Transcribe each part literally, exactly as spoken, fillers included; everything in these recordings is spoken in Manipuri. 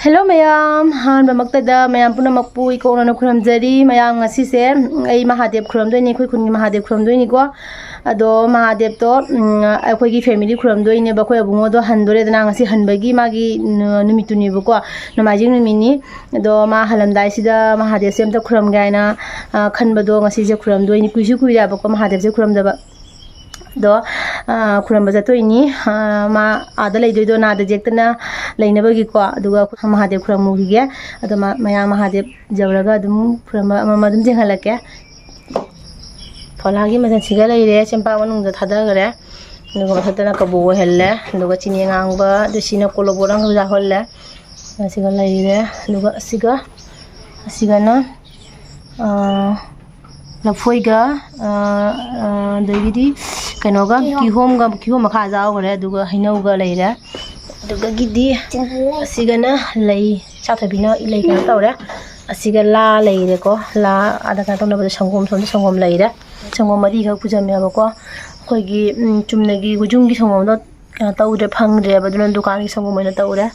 Hello ꯃꯌꯥꯝ, ꯑꯍꯥꯟꯕꯃꯛꯇꯗ ꯃꯌꯥꯝ ꯄꯨꯝꯅꯃꯛꯄꯨ ꯏꯀꯣꯛꯅꯅ ꯈꯨꯔꯨꯝꯖꯔꯤ꯫ ꯃꯌꯥꯝ, ꯉꯁꯤꯁꯦ ꯑꯩ ꯃꯍꯥꯗꯦꯕ ꯈꯨꯔꯨꯝꯗꯣꯏꯅꯤ, ꯑꯩꯈꯣꯏ ꯈꯨꯟꯒꯤ ꯃꯍꯥꯗꯦꯕ ꯈꯨꯔꯨꯝꯗꯣꯏꯅꯤꯀꯣ꯫ ꯑꯗꯣ ꯃꯍꯥꯗꯦꯕꯇꯣ, ꯎꯝ, ꯑꯩꯈꯣꯏꯒꯤ family ꯈꯨꯔꯨꯝꯗꯣꯏꯅꯦꯕ꯫ ꯑꯩꯈꯣꯏ ꯑꯕꯨꯡꯉꯣꯗꯣ ꯍꯟꯗꯣꯔꯦꯗꯅ, ꯉꯁꯤ ꯍꯟꯕꯒꯤ ꯃꯥꯒꯤ ꯅꯨꯃꯤꯠꯇꯨꯅꯦꯕꯀꯣ, ꯅꯣꯡꯃꯥꯏꯖꯤꯡ ꯅꯨꯃꯤꯠꯅꯤ꯫ ꯑꯗꯣ ꯃꯥ ꯍꯜꯂꯝꯗꯥꯏꯁꯤꯗ ꯃꯍꯥꯗꯦꯕꯁꯦ ꯑꯝꯇ ꯈꯨꯔꯨꯝꯒꯦ ꯍꯥꯏꯅ, ꯑ, ꯈꯟꯕꯗꯣ ꯉꯁꯤꯁꯦ ꯈꯨꯔꯨꯝꯗꯣꯏꯅꯤ꯫ ꯀꯨꯏꯁꯨ ꯀꯨꯏꯔꯦꯕꯀꯣ ꯃꯍꯥꯗꯦꯕꯁꯦ ꯈꯨꯔꯨꯝꯗꯕ꯫ ꯑꯗꯣ, ꯑ, ꯈꯨꯔꯨꯝꯕ ꯆꯠꯇꯣꯏꯅꯤ꯫ ꯑ, ꯃꯥ ꯑꯥꯗ ꯂꯩꯗꯣꯏꯗꯣ ꯅꯥꯗ ꯌꯦꯛꯇꯅ ꯂꯩꯅꯕꯒꯤꯀꯣ꯫ ꯑꯗꯨꯒ ꯃꯍꯥꯗꯦꯕ ꯈꯨꯔꯨꯝꯃꯨꯈꯤꯒꯦ꯫ ꯑꯗꯣ ꯃꯥ, ꯃꯌꯥꯝ ꯃꯍꯥꯗꯦꯕ ꯌꯧꯔꯒ ꯑꯗꯨꯝ ꯈꯨꯔꯨꯝꯕ ꯑꯃꯃ ꯑꯗꯨꯝ ꯌꯦꯡꯍꯜꯂꯛꯀꯦ꯫ ꯐꯣꯂꯥꯒꯤ ꯃꯆꯜꯁꯤꯒ ꯂꯩꯔꯦ, ꯆꯦꯡꯄꯥꯛ ꯃꯅꯨꯡꯗ ꯊꯥꯗꯈꯔꯦ꯫ ꯑꯗꯨꯒ ꯃꯊꯛꯇꯅ ꯀꯕꯣꯛ ꯑꯣꯏꯍꯜꯂꯦ꯫ ꯑꯗꯨꯒ ꯆꯤꯅꯤ ꯑꯉꯥꯡꯕ, ꯑꯗꯨ ꯁꯤꯅ ꯀꯣꯂꯣꯕꯣꯠ ꯑꯃꯈꯛ ꯌꯥꯎꯍꯜꯂꯦ꯫ ꯑꯁꯤꯒ ꯂꯩꯔꯦ꯫ ꯑꯗꯨꯒ ꯑꯁꯤꯒ, ꯑꯁꯤꯒꯅ, ꯑꯥ, ꯂꯐꯣꯏꯒ, ꯑꯥ, ꯑꯥ, ꯑꯗꯒꯤꯗꯤ ꯀꯩꯅꯣꯒ, ꯀꯤꯍꯣꯝ꯫ ꯀꯤꯍꯣꯝꯒ, ꯀꯤꯍꯣꯝ ꯃꯈꯥ ꯌꯥꯎꯈ꯭ꯔꯦ꯫ ꯑꯗꯨꯒ ꯍꯩꯅꯧꯒ ꯂꯩꯔꯦ꯫ ꯑꯗꯨꯗꯒꯤꯗꯤ ꯆꯤꯡꯍꯜꯂꯦ꯫ ꯑꯁꯤꯒꯅ ꯂꯩ, ꯆꯥꯊꯕꯤꯅ ꯂꯩ ꯀꯩꯅꯣ ꯇꯧꯔꯦ꯫ ꯑꯁꯤꯒ ꯂꯥ ꯂꯩꯔꯦꯀꯣ꯫ ꯂꯥ ꯑꯥꯗ ꯀꯩꯅꯣ ꯇꯧꯅꯕꯗ ꯁꯪꯒꯣꯝ, ꯁꯣꯝꯗ ꯁꯪꯒꯣꯝ ꯂꯩꯔꯦ꯫ ꯁꯪꯒꯣꯝ ꯃꯔꯤꯈꯛ ꯄꯨꯖꯝꯃꯦꯕꯀꯣ꯫ ꯑꯩꯈꯣꯏꯒꯤ, ꯎꯝ, ꯆꯨꯝꯅꯒꯤ ꯌꯨꯝꯒꯤ ꯁꯪꯒꯣꯝꯗꯣ ꯀꯩꯅꯣ ꯇꯧꯗ꯭ꯔꯦ, ꯐꯪꯗ꯭ꯔꯦꯕ꯫ ꯑꯗꯨꯅ ꯗꯨꯀꯥꯟꯒꯤ ꯁꯪꯒꯣꯝ ꯑꯣꯏꯅ ꯇꯧꯔꯦ꯫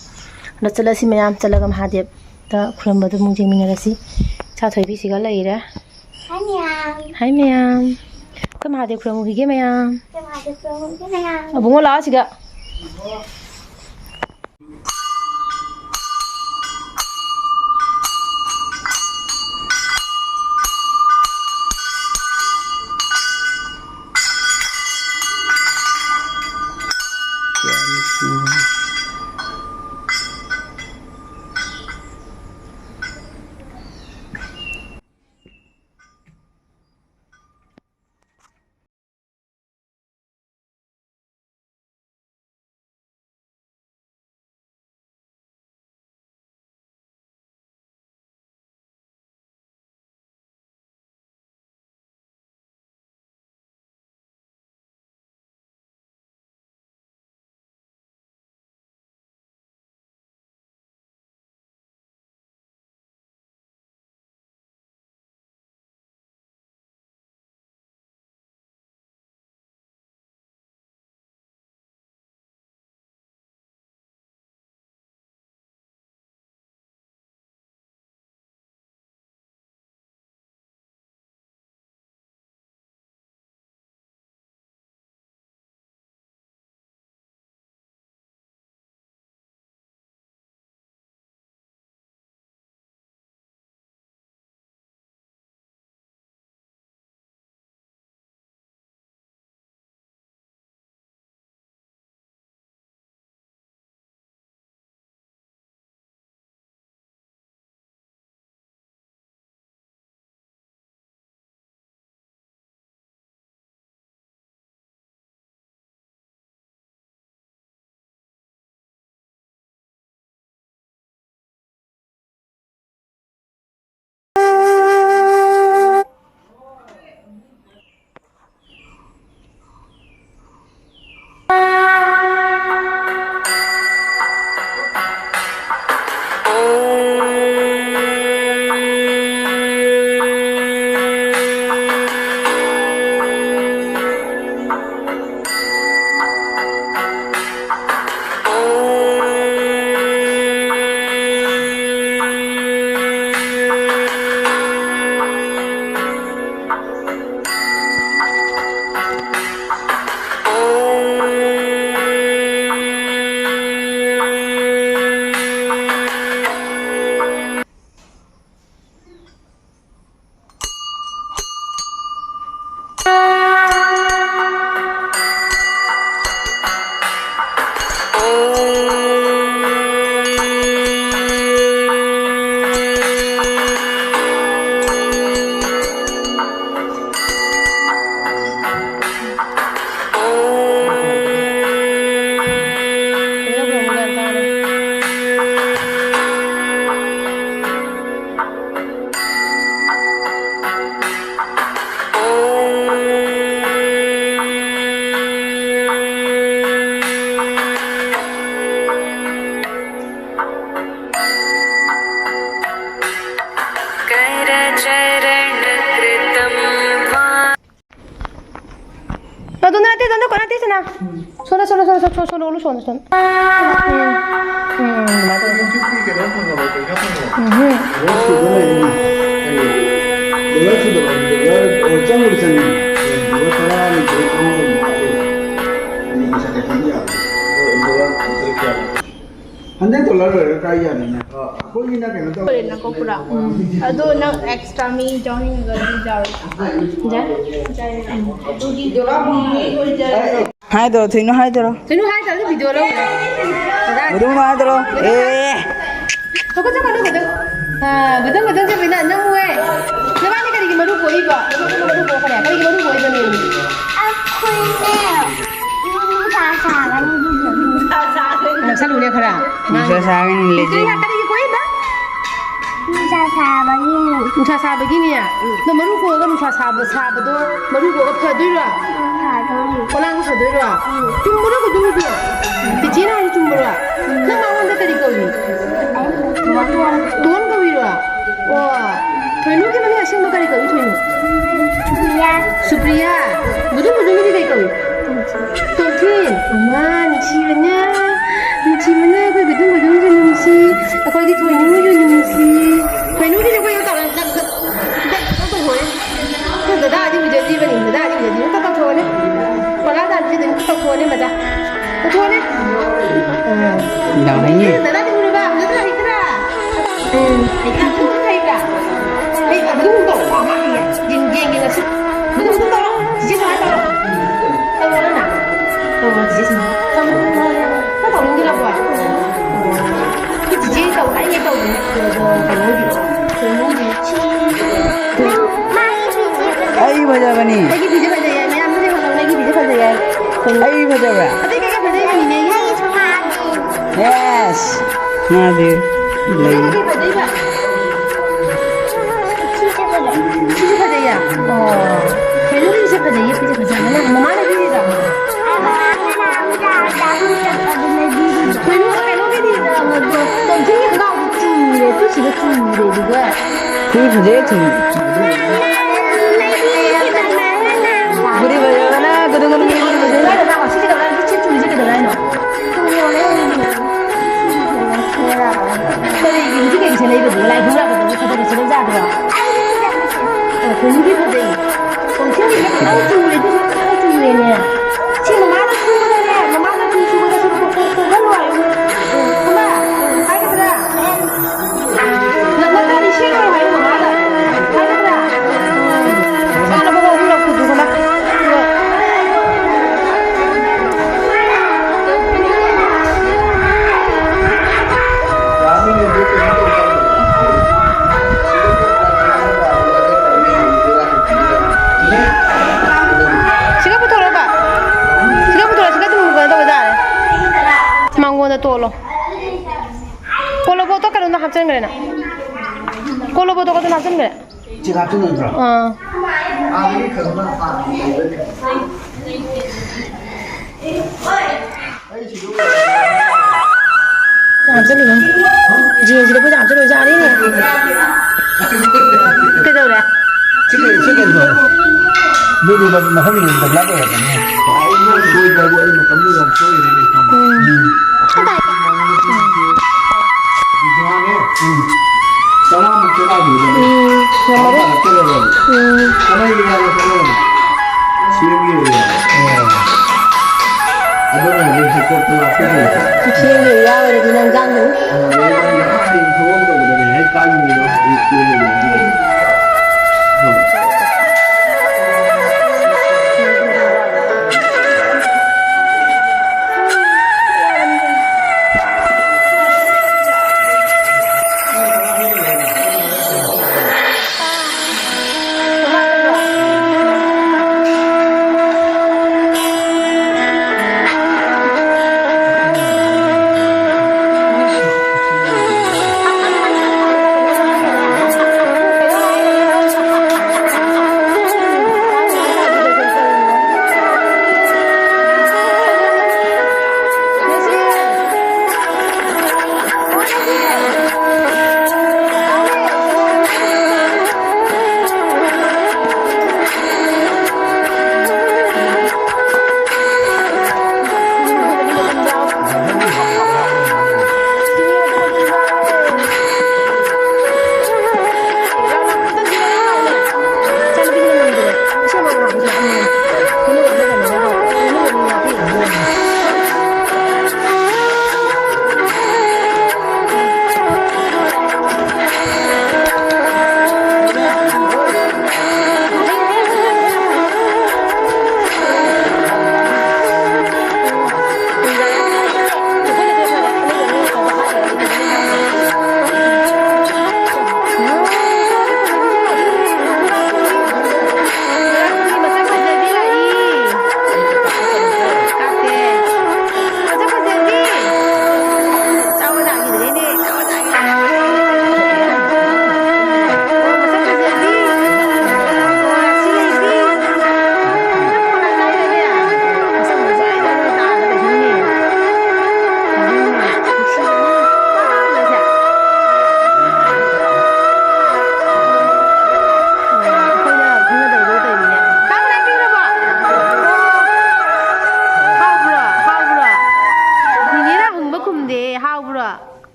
ꯑꯗꯣ ꯆꯠꯂꯁꯤ ꯃꯌꯥꯝ, ꯆꯠꯂꯒ ꯃꯍꯥꯗꯦꯕꯇ ꯈꯨꯔꯨꯝꯕꯗꯨ ꯑꯃꯨꯛ ꯌꯦꯡꯃꯤꯟꯅꯔꯁꯤ꯫ ꯏꯆꯥ ꯊꯣꯏꯕꯤꯁꯤꯒ ꯂꯩꯔꯦ꯫ ꯍꯥꯏ ꯃꯌꯥꯝ꯫ ꯍꯥꯏ ꯃꯌꯥꯝ꯫ ꯑꯩꯈꯣꯏ ꯃꯍꯥꯗꯦꯕ ꯈꯨꯔꯨꯝꯃꯨꯈꯤꯒꯦ ꯃꯌꯥꯝ꯫ ꯑꯩꯈꯣꯏ ꯃꯍꯥꯗꯦꯕ ꯈꯨꯔꯨꯝꯃꯨꯈꯤꯒꯦ ꯃꯌꯥꯝ꯫ ꯑꯕꯨꯡꯉꯣ ꯂꯥꯛꯑꯣ ꯁꯤꯗ꯫ ꯁꯣꯝꯗ, ꯁꯣꯝꯗ, ꯁꯣꯝꯗ, ꯁꯣꯝꯗ, ꯁꯣꯝꯗ, ꯁꯣꯝꯗ, ꯁꯣꯝꯗ, ꯁꯣꯝꯗ꯫ ꯎꯝ, ꯎꯝ, ꯑꯗꯨꯃꯥꯏꯅ ꯇꯧꯔꯣ꯫ ꯎꯝ, ꯍꯨꯝ꯫ ꯍꯟꯗꯛ ꯗꯣꯂꯔ ꯂꯣꯏꯔꯒ ꯀꯥꯏ ꯌꯥꯗꯣꯏꯅꯣ? ꯑꯩꯈꯣꯏꯒꯤꯅ ꯀꯩꯅꯣ ꯇꯧꯔꯦ꯫ ꯍꯣꯔꯦꯟ ꯅꯪ ꯀꯣꯛꯄ꯭ꯔꯥ? ꯎꯝ꯫ ꯑꯗꯣ ꯅꯪ ꯑꯦꯛꯁꯇ꯭ꯔꯥ ꯃꯤ ꯌꯥꯎꯅꯤꯡꯉꯒꯗꯤ ꯌꯥꯎꯔꯣꯏ꯫ ꯌꯥꯏ? ꯌꯥꯏ꯫ ꯑꯗꯨꯗꯤ ꯗꯣꯂꯔ ꯐꯪꯉꯤ꯫ ꯍꯥꯏꯗꯣꯔꯣ, ꯊꯣꯏꯅꯨ ꯍꯥꯏꯗꯣꯔꯣ꯫ ꯊꯣꯏꯅꯨ ꯍꯥꯏꯗꯣꯔꯣ, ꯚꯤꯗꯤꯑꯣ ꯂꯧ꯫ ꯃꯗꯨꯝ ꯍꯥꯏꯗꯣꯔꯣ꯫ ꯑꯦ꯫ ꯉꯥꯏꯈꯣ, ꯉꯥꯏꯈꯣ, ꯉꯥꯏꯈꯣ꯫ ꯑꯥ, ꯃꯗꯨꯝ, ꯃꯗꯨꯝ, ꯃꯗꯨꯝ, ꯅꯪ ꯃꯣꯏ꯫ ꯅꯕꯥꯅꯤ ꯀꯔꯤꯒꯤ ꯃꯔꯨ ꯀꯣꯛꯏꯕ? ꯅꯕꯥꯅꯤ ꯃꯔꯨ ꯀꯣꯛꯈ꯭ꯔꯦ꯫ ꯀꯔꯤꯒꯤ ꯃꯔꯨ ꯀꯣꯛꯏꯕ ꯅꯣꯏ? ꯑꯩꯈꯣꯏꯅꯦ, ꯅꯨꯡꯁꯥ ꯁꯥꯕꯅꯤ ꯑꯗꯨꯒꯤ꯫ ꯅꯨꯡꯁꯥ ꯁꯥꯕꯅꯤ꯫ ꯅꯛꯁꯜꯂꯨꯅꯦ ꯈꯔ꯫ ꯅꯨꯡꯁꯥ ꯁꯥꯕꯅꯤ, ꯂꯩꯇꯦ꯫ ꯀꯔꯤꯒꯤ ꯀꯣꯛꯏꯕ? ꯅꯨꯡꯁꯥ ꯁꯥꯕꯒꯤꯅꯤ꯫ ꯅꯨꯡꯁꯥ ꯁꯥꯕꯒꯤꯅꯤ? ꯎꯝ꯫ ꯅꯪ ꯃꯔꯨ ꯀꯣꯛꯑꯒ ꯅꯨꯡꯁꯥ ꯁꯥꯕ, ꯁꯥꯕꯗꯣ ꯃꯔꯨ ꯀꯣꯛꯑꯒ ꯐꯗꯣꯏꯔꯣ? ꯎꯝ, ꯐꯗꯣꯏꯅꯤ꯫ ꯄꯣꯂꯥꯡ ꯐꯗꯣꯏꯔꯣ? ꯎꯝ꯫ ꯆꯨꯝꯕ꯭ꯔꯣ ꯀꯩꯗꯧꯔꯤꯅꯣ? ꯆꯤꯆꯦꯅ ꯍꯥꯏꯁꯦ ꯆꯨꯝꯕ꯭ꯔꯣ? ꯅꯪ ꯃꯉꯣꯟꯗ ꯀꯔꯤ ꯀꯧꯏ? ꯑꯩ ꯇꯣꯟ꯫ ꯇꯣꯟ ꯀꯧꯏꯔꯣ? ꯑꯣ꯫ ꯊꯣꯏꯅꯨꯒꯤ ꯃꯃꯤꯡ ꯑꯁꯦꯡꯕ ꯀꯔꯤ ꯀꯧꯏ, ꯊꯣꯏꯅꯨ? ꯁꯨꯄ꯭ꯔꯤꯌꯥ꯫ ꯁꯨꯄ꯭ꯔꯤꯌꯥ꯫ ꯃꯗꯨ ꯃꯗꯨꯒꯤꯗꯤ ꯀꯔꯤ ꯀꯧꯏ? ꯇꯣꯝꯊꯤꯟ꯫ ꯃꯥ ꯅꯨꯡꯁꯤꯕꯅ, ꯅꯨꯡꯁꯤꯕꯅ ꯑꯩꯈꯣꯏ ꯕꯤꯗꯨꯡ ꯕꯤꯗꯨꯡꯁꯨ ꯅꯨꯡꯁꯤ, ꯑꯩꯈꯣꯏꯗꯤ ꯊꯣꯏꯅꯨꯁꯨ ꯅꯨꯡꯁꯤ꯫ ꯊꯣꯏꯅꯨꯒꯤꯗꯤ ꯑꯩꯈꯣꯏ ꯇꯧꯔ-, ꯅꯪ-, ꯅꯪ-, ꯅꯪ ꯇꯧꯊꯣꯛꯑꯣꯅꯦ꯫ ꯅꯪ ꯗꯗꯥꯗꯤ ꯎꯖꯗ꯭ꯔꯤꯕꯅꯤ, ꯗꯗꯥꯗꯤ ꯎꯖꯗ꯭ꯔꯤꯕꯅꯤ꯫ ꯈꯔ ꯇꯧꯊꯣꯛꯑꯣꯅꯦ꯫ ꯄꯂꯥ ꯗꯥꯟꯁꯤꯗꯤ ꯇꯧꯊꯣꯛꯑꯣꯅꯦ, ꯃꯆꯥ꯫ ꯇꯧꯊꯣꯛꯑꯣꯅꯦ꯫ ꯑꯥ꯫ ꯌꯥꯝ ꯍꯩꯅꯦ꯫ ꯗꯗꯥꯗꯤ ꯎꯔꯕ? ꯗꯗꯥ ꯍꯩꯇ꯭ꯔꯥ? ꯎꯝ꯫ ꯍꯩꯇ꯭ꯔꯥ? ꯑꯗꯨꯝ ꯍꯩꯇ꯭ꯔꯥ? ꯍꯩ, ꯑꯗꯨꯝ ꯇꯧ꯫ ꯌꯦꯡ-, ꯌꯦꯡꯒꯦ ꯉꯁꯤ꯫ ꯑꯗꯨꯝ, ꯑꯗꯨꯝ ꯇꯧꯔꯣ꯫ ꯆꯤꯆꯦ ꯁꯨꯃꯥꯏꯅ ꯇꯧꯔꯣ꯫ ꯇꯧꯔꯣ ꯅꯪ꯫ ꯇꯧꯔꯣ, ꯆꯤꯆꯦ ꯁꯨꯃꯥꯏꯅ꯫ ꯇꯧꯔꯣ꯫ ꯅꯪ ꯇꯧꯅꯤꯡꯗ꯭ꯔꯕꯣ? ꯆꯤꯆꯦ ꯇꯧ ꯍꯥꯏꯒꯦ ꯇꯧꯕꯅꯦ꯫ ꯀꯩꯅꯣꯒꯤ, ꯀꯩꯅꯣꯒꯤ꯫ ꯑꯩ ꯐꯖꯕꯅꯤ꯫ ꯑꯩꯒꯤ ꯐꯤꯁꯦ ꯐꯖꯩ ꯍꯥꯏ꯫ ꯃꯌꯥꯝꯁꯨ ꯌꯦꯡꯍꯜꯂꯣ, ꯑꯩꯒꯤ ꯐꯤꯁꯦ ꯐꯖꯩ ꯍꯥꯏ꯫ ꯑꯩ ꯐꯖꯕ꯭ꯔꯥ? ꯑꯇꯩ ꯀꯩꯀꯩ ꯐꯖꯩ ꯍꯪꯉꯤꯅꯦ ꯑꯩꯒꯤ? ꯌꯦꯁ꯫ ꯉꯥꯗꯤ ꯂꯩ꯫ ꯀꯩ ꯐꯖꯩꯕ? ꯁꯤꯁꯨ ꯐꯖꯩꯌꯦ? ꯑꯣ꯫ ꯀꯩꯅꯣꯒꯤꯁꯦ ꯐꯖꯩꯌꯦ, ꯐꯤꯁꯦ ꯐꯖꯩꯌꯦ꯫ ꯅꯪ ꯃꯃꯥꯅ ꯄꯤꯔꯤꯔꯣ? ꯀꯩꯅꯣ, ꯀꯩꯅꯣꯒꯤꯗꯤ, ꯑ, ꯇꯣꯝꯊꯤꯟꯒꯤ ꯈꯣꯡꯒ꯭ꯔꯥꯎꯗꯤ ꯆꯨꯝꯃꯤꯔꯦ, ꯇꯨ ꯁꯤꯗ ꯆꯨꯝꯃꯤꯔꯦ, ꯑꯗꯨꯒ꯫ ꯐꯤ ꯐꯖꯩ, ꯆꯨꯝꯃꯤ꯫ ꯒꯨꯔꯤ ꯐꯖꯕꯅ, ꯒꯨꯔꯤ, ꯒꯨꯔꯤ, ꯒꯨꯔꯤ ꯐꯖꯩ꯫ ꯁꯤ ꯂꯩꯕꯗꯨꯒ ꯂꯥꯏ ꯈꯨꯔꯨꯝꯕꯗꯨꯒ ꯈꯕꯔꯗ ꯆꯠꯂꯝ ꯌꯥꯗ꯭ꯔꯣ? ꯑ, ꯀꯣꯡꯕꯤ ꯐꯖꯩ꯫ ꯀꯣꯡꯁꯤꯟꯒꯤꯁꯦ ꯈꯤꯇꯪ ꯆꯨꯔꯦ, ꯑꯗꯨꯁꯨ ꯈꯤꯇꯪ ꯆꯨꯔꯦꯅꯦ꯫ ꯁꯤ ꯃꯃꯥꯅ ꯁꯨꯕꯗꯅꯦ, ꯃꯃꯥꯅ ꯐꯤ ꯁꯨꯕꯗ ꯁꯨꯕ ꯀꯣꯛ ꯀꯣꯛꯍꯜꯂꯣ ꯍꯥꯏꯌꯨ꯫ ꯈꯪꯕ꯭ꯔꯥ? ꯍꯥꯏꯒꯗ꯭ꯔꯥ? ꯅꯠꯇ꯭ꯔꯗꯤ ꯁꯦꯠꯂꯣꯏ ꯍꯥꯏꯌꯨ ꯃꯃꯥꯗ꯫ ꯍꯥꯏꯒꯗ꯭ꯔꯥ? ꯁꯥꯟꯅꯕ ꯍꯧꯔꯛꯄꯗꯨꯒ ꯃꯥ꯫ ꯁꯤꯒ ꯄꯨꯊꯣꯔꯛꯑꯣꯕ꯫ ꯁꯤꯒ ꯄꯨꯊꯣꯔꯛꯑꯣ, ꯁꯤꯒ ꯑꯗꯨꯝ ꯀꯩꯅꯣ ꯇꯧꯕ ꯌꯥꯔꯦ꯫ ꯃꯉꯣꯟꯗ ꯇꯣꯜꯂꯣ꯫ ꯀꯣꯂꯣꯕꯣꯠꯇꯣ ꯀꯩꯅꯣꯅ ꯍꯥꯞꯆꯤꯟꯈ꯭ꯔꯦꯅ꯫ ꯀꯣꯂꯣꯕꯣꯠꯇꯣ ꯀꯩꯅꯣꯅ ꯍꯥꯞꯆꯤꯟꯈ꯭ꯔꯦ꯫ ꯆꯦ ꯍꯥꯞꯆꯤꯟꯈ꯭ꯔꯦ ꯅꯠꯇ꯭ꯔꯣ? ꯑꯥ꯫ ꯑꯥꯗꯒꯤ ꯀꯩꯅꯣꯅ ꯍꯥꯟꯅ ꯂꯩꯕ꯫ ꯍꯥꯞꯆꯤꯜꯂꯤꯅꯦ꯫ ꯖꯦꯁꯤꯗ ꯑꯩꯈꯣꯏꯁꯦ ꯍꯥꯞꯆꯤꯜꯂꯣꯏꯁꯦ ꯍꯥꯏꯔꯤꯅꯦ꯫ ꯀꯩꯗꯧꯔꯦ? ꯁꯤ ꯀꯩ-, ꯁꯤ ꯀꯩꯅꯣ? ꯅꯣꯏꯗꯤ ꯃꯐꯝ ꯌꯦꯡꯗꯕ ꯂꯥꯛꯄ ꯑꯣꯏꯔꯝꯒꯅꯤ꯫ ꯑꯩꯅ ꯁꯣꯏꯗꯕꯨ ꯑꯩ ꯃꯇꯝꯗꯨꯗ ꯌꯥꯝ ꯁꯣꯏꯔꯦꯅꯦ, ꯈꯪꯕ꯭ꯔꯥ? ꯎꯝ꯫ ꯎꯝ꯫ ꯕꯤꯗ꯭ꯌꯥꯅꯦ꯫ ꯎꯝ꯫ ꯇꯔꯥꯃꯨꯛꯇ ꯂꯥꯛꯈꯤꯕꯗꯅꯦ꯫ ꯎꯝ꯫ ꯉꯝꯃꯔꯣꯏ꯫ ꯇꯔꯥꯃꯨꯛꯇ ꯂꯩꯔꯦ꯫ ꯎꯝ꯫ ꯀꯃꯥꯏꯅ ꯌꯥꯔꯦ, ꯀꯃꯥꯏꯅ? ꯁꯦꯝꯒꯦ ꯌꯥꯔꯦ꯫ ꯑꯣ꯫ ꯑꯗꯨꯅ ꯍꯧꯖꯤꯛ ꯍꯩꯀꯣꯛꯇ ꯂꯥꯛꯀꯗꯣꯏꯅꯦ꯫ ꯁꯦꯝꯒꯦ ꯌꯥꯔꯦ, ꯑꯗꯨꯅ ꯏꯟꯖꯥꯡꯗꯨ꯫ ꯑ, ꯂꯩꯕꯥꯛ ꯌꯥꯝ ꯊꯦꯡ ꯊꯣꯛꯑꯝꯗꯕꯗꯅꯦ, ꯍꯦꯛ ꯀꯥꯏꯈꯤꯕꯗꯣ ꯍꯧꯖꯤꯛ ꯁꯦꯝꯒꯦ ꯌꯥꯔꯦ꯫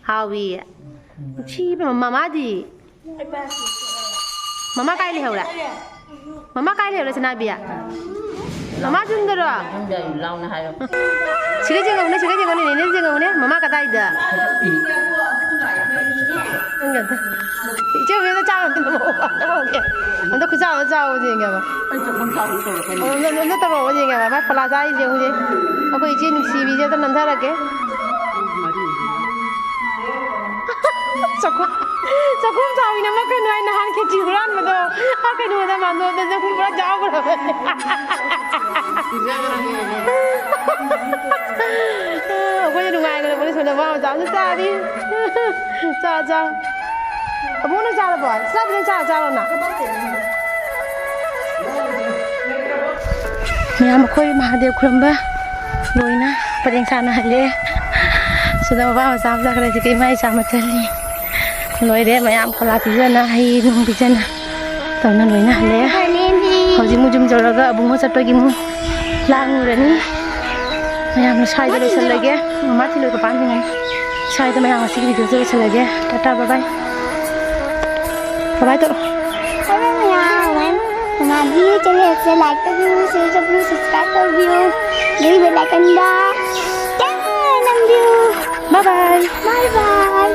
ꯍꯥꯎꯏ꯫ ꯅꯨꯡꯁꯤꯕ ꯃꯃꯥꯗꯤ꯫ ꯃꯃꯥ ꯀꯥꯏ ꯂꯩꯍꯧꯔꯦ? ꯃꯃꯥ ꯀꯥꯏ ꯂꯩꯍꯧꯔꯦ, ꯁꯅꯥꯕꯤ? ꯃꯃꯥ ꯌꯨꯝꯗꯔꯣ? ꯌꯨꯝꯗ ꯂꯥꯎꯅ ꯍꯥꯏꯌꯣ꯫ ꯁꯤꯒ ꯌꯦꯡꯉꯧꯅꯦ, ꯁꯤꯒ ꯌꯦꯡꯉꯧꯅꯦ, ꯅꯦꯅꯦ ꯌꯦꯡꯉꯧꯅꯦ꯫ ꯃꯃꯥ ꯀꯗꯥꯏꯗ? ꯏꯆꯦ ꯍꯣꯏꯗ ꯆꯥꯕ ꯑꯝꯇ ꯅꯝꯃꯛꯑꯣ, ꯑꯝꯇ ꯅꯝꯃꯛꯑꯣ꯫ ꯑꯝꯇ ꯈꯨꯆꯥꯎ ꯑꯃ ꯆꯥꯎꯕ ꯌꯦꯡꯒꯦꯕ꯫ ꯑꯩ ꯆꯥꯛꯈꯨꯝ ꯆꯥꯎꯕ ꯇꯧꯔꯛꯀꯅꯤ꯫ ꯑꯣ, ꯑꯝꯇ, ꯑꯝꯇ ꯇꯧꯔꯛꯑꯣ ꯌꯦꯡꯒꯦꯕ꯫ ꯃꯥꯏ ꯐꯣꯂꯥ ꯆꯥꯔꯤꯁꯦ ꯌꯦꯡꯉꯨꯁꯦ꯫ ꯑꯩꯈꯣꯏ ꯏꯆꯦ ꯅꯨꯡꯁꯤꯕꯤꯁꯦ ꯑꯝꯇ ꯅꯝꯊꯔꯛꯀꯦ꯫ ꯆꯥꯛꯈꯨꯝ, ꯆꯥꯛꯈꯨꯝ ꯆꯥꯎꯕꯤ ꯅꯝꯃꯛꯀꯅꯨ ꯍꯥꯏ ꯅꯍꯥꯟ ꯈꯦꯆꯤ ꯍꯨꯔꯥꯟꯕꯗꯣ꯫ ꯑꯥ ꯀꯩꯅꯣꯗ ꯃꯥꯟꯗꯣꯞꯇ ꯆꯥꯛꯈꯨꯝ ꯄꯨꯔꯥ ꯆꯥꯎꯈ꯭ꯔꯕꯅꯦ꯫ ꯑꯩꯈꯣꯏꯅ ꯅꯨꯡꯉꯥꯏꯈ꯭ꯔꯕꯅꯦ ꯁꯣꯝꯗ ꯃꯥ ꯃꯆꯥ ꯑꯃꯁꯨ ꯆꯥꯔꯤ꯫ ꯆꯥ, ꯆꯥ꯫ ꯑꯕꯨꯡꯅ ꯆꯥꯔꯕꯣ? ꯆꯥꯕꯗꯤ ꯆꯥ, ꯆꯥꯔꯣ ꯅꯪ꯫ ꯃꯌꯥꯝ ꯑꯩꯈꯣꯏ ꯃꯍꯥꯗꯦꯕ ꯈꯨꯔꯨꯝꯕ ꯂꯣꯏꯅ ꯄꯔꯦꯡ ꯁꯥꯅ ꯍꯜꯂꯦ꯫ ꯁꯤꯗ ꯃꯄꯥ ꯃꯆꯥ ꯑꯃ ꯆꯠꯈ꯭ꯔꯦ꯫ ꯁꯤꯗ ꯏꯃꯥ ꯏꯆꯥ ꯃꯆꯜꯅꯤ꯫ ꯂꯣꯏꯔꯦ ꯃꯌꯥꯝ ꯐꯣꯂꯥ ꯄꯤꯖꯅ, ꯍꯩ ꯅꯨꯡ ꯄꯤꯖꯅ ꯇꯧꯅ ꯂꯣꯏꯅ ꯍꯜꯂꯦ꯫ ꯍꯧꯖꯤꯛ ꯃꯨꯛ ꯌꯨꯝ ꯌꯧꯔꯒ ꯑꯕꯨꯡꯉꯣ ꯆꯠꯄꯒꯤ ꯑꯃꯨꯛ ꯂꯥꯡꯉꯨꯔꯅꯤ꯫ ꯃꯌꯥꯝꯅ ꯁ꯭ꯋꯥꯏꯗ ꯂꯣꯏꯁꯤꯜꯂꯒꯦ꯫ ꯃꯃꯥ ꯊꯤꯜꯂꯣꯏ ꯄꯄꯥꯟ ꯊꯤꯡꯉꯅꯤ꯫ ꯁ꯭ꯋꯥꯏꯗ ꯃꯌꯥꯝ ꯉꯁꯤꯒꯤ ꯚꯤꯗꯤꯑꯣꯁꯦ ꯂꯣꯏꯁꯤꯜꯂꯒꯦ꯫ ꯇꯥꯇꯥ, ꯕꯥꯏ ꯕꯥꯏ꯫ ꯕꯥꯏ ꯕꯥꯏ ꯇꯧꯔꯣ꯫ ꯍꯜꯂꯣ ꯃꯌꯥꯝ꯫ ꯃꯃꯥꯒꯤ ꯆꯦꯅꯦꯜꯁꯦ ꯂꯥꯏꯛ ꯇꯧꯕꯤꯌꯨ, ꯁꯤꯌꯔ ꯇꯧꯕꯤꯌꯨ, ꯁꯕꯁꯀ꯭ꯔꯥꯏꯕ ꯇꯧꯕꯤꯌꯨ꯫ ꯑꯗꯨꯒꯤ ꯕꯦꯜ ꯑꯥꯏꯀꯟꯗ ꯇꯦꯡ ꯅꯝꯕꯤꯌꯨ꯫ ꯕꯥꯏ ꯕꯥꯏ꯫ ꯕꯥꯏ ꯕꯥꯏ꯫